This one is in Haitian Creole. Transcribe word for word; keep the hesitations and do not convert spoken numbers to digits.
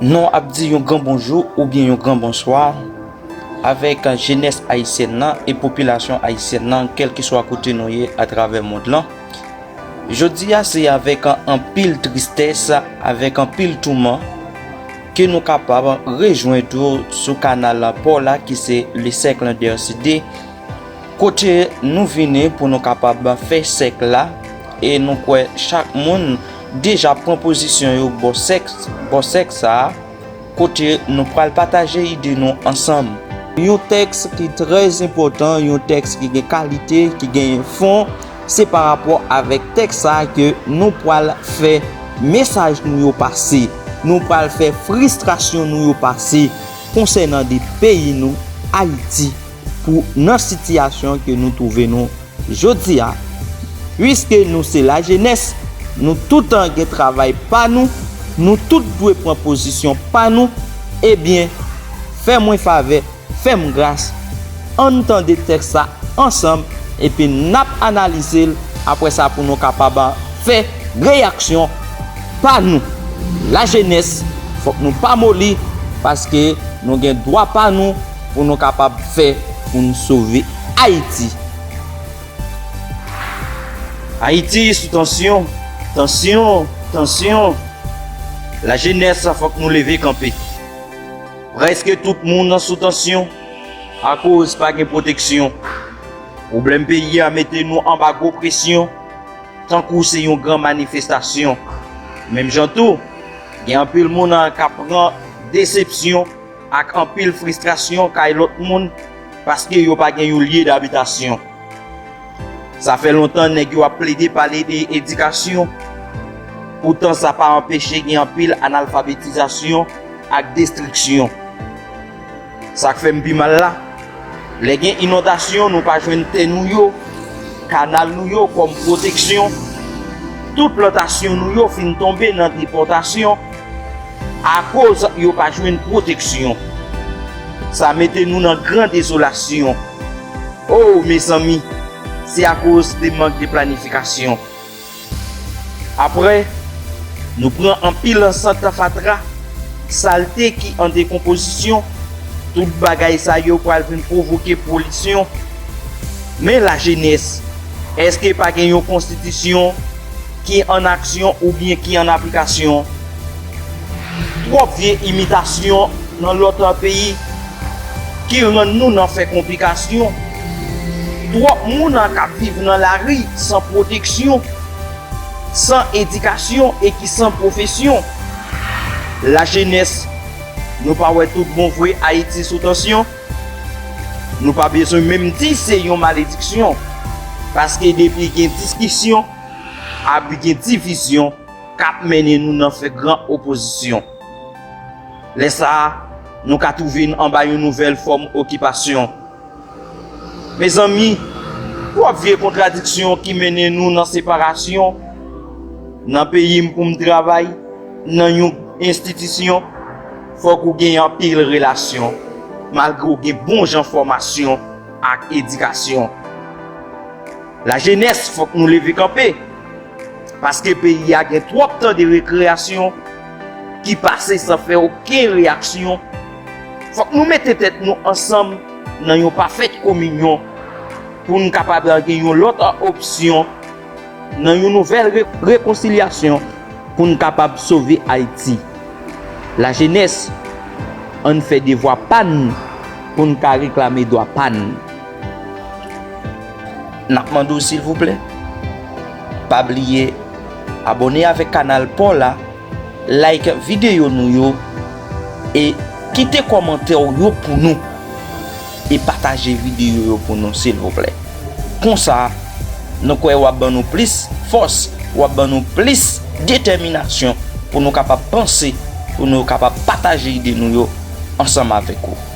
Nou ap di yon gran bonjou oubyen yon gran bonswa avèk jenès ayisyèn nan e popilasyon ayisyèn nan, kèlkeswa kote nou ye atravè mond lan. Jodi a, se avèk anpil tristès, avèk anpil touman, ke nou kapab rejwenn ou sou kanal pa w la, ki se Le Cercle des Idées, kote nou vini pou nou kapab fè sèk la, e nou kwè chak moun deja pran pozisyon yo bò sèk, bò sèk sa a, kote nou pral pataje ide nou ansanm. Yon tèks ki trè enpòtan, yon tèks ki gen kalite, ki gen fon, se pa rapò avèk tèks sa a ke nou pral fè mesaj nou yo pase. Nou pral fè fristrasyon nou yo pase konsènan de peyi nou, Ayiti, pou nan sitiyasyon ke nou twouve nou jodi a. Piske nou se lajenès, nou toutan gen travay pa nou, nou tout dwe pran pozisyon pa nou, ebyen, fè mwen favè, fè m gras, ann tande tèks sa ansanm, epi n ap analize l, apre sa pou nou kapab fè reyaksyon pa nou. Lajenès, fòk nou pa moli, paske nou gen dwa pa nou pou nou kapab fè, pou n sove Ayiti. Ayiti sou tansyon, tansyon, tansyon. Lajenès, fòk nou leve kanpe. Prèske tout moun sou tansyon akoz pa gen pwoteksyon. Pwoblèm peyi a mete nou anba gwo presyon, tankou se yon gran manifestasyon. Menm jan tou, gen anpil moun k ap pran desepsyon ak anpil fristrasyon kay lòt moun paske yo pa gen yon lye dabitasyon. Sa fè lontan nèg yo ap plede pale de edikasyon, poutan sa pa anpeche gen anpil analfabetizasyon ak destriksyon. Sa k fè m pi mal la, lè gen inondasyon, nou pa jwenn tè nou yo, kanal nou yo kòm pwoteksyon. Tout plantasyon nou yo fin tonbe nan depòtasyon akoz yo pa jwenn pwoteksyon. Sa mete nou nan gran dezolasyon. O, mezanmi, se akoz de mank de planifikasyon. Apre, nou pran anpil sant fatra, salte ki an dekonpozisyon, tout bagay sa yo pral vin pwovoke polisyon. Men lajenès, èske pa gen yon konstitisyon ki an aksyon oubyen ki an aplikasyon? Twòp vye imitasyon nan lòt peyi ki rann nou nan fè konplikasyon. Twòp moun k ap viv nan lari san pwoteksyon, san edikasyon e ki san pwofesyon. Lajenès, nou pa wè tout bon vre Ayiti sou tansyon? Nou pa bezwen menm di se yon malediksyon, paske depi gen diskisyon, ap gen divizyon k ap mennen nou nan fè gran opozisyon. Lè sa a, nou ka twouve n anba yon nouvèl fòm okipasyon. Mezanmi, twòp vye kontradiksyon ki mennen nou nan separasyon. Nan peyi m pou m travay, nan yon enstitisyon, fòk ou gen anpil relasyon, malgre w gen bon jan fòmasyon ak edikasyon. Lajenès, fòk nou leve kanpe, paske peyi a gen twòp tan de rekreyasyon ki pase san fè okenn reyaksyon. Fòk nou mete tèt nou ansanm nan yon pafèt kominyon pou n kapab gen yon lòt opsyon nan yon nouvèl re-, rekonsilyasyon pou n kapab sove Ayiti. Lajenès, ann fè devwa pa n pou n ka reklame dwa pa n. N ap mande w silvouplè, pa bliye abòne avèk kanal pa w la, like videyo nou yo, e kite kòmantè w yo pou nou, e pataje videyo yo pou nou silvouplè. Konsa, nou kwè w ap ban nou plis fòs, w ap ban nou plis detèminasyon pou nou kapab panse, pou nou kapab pataje ide nou yo ansanm avèk ou.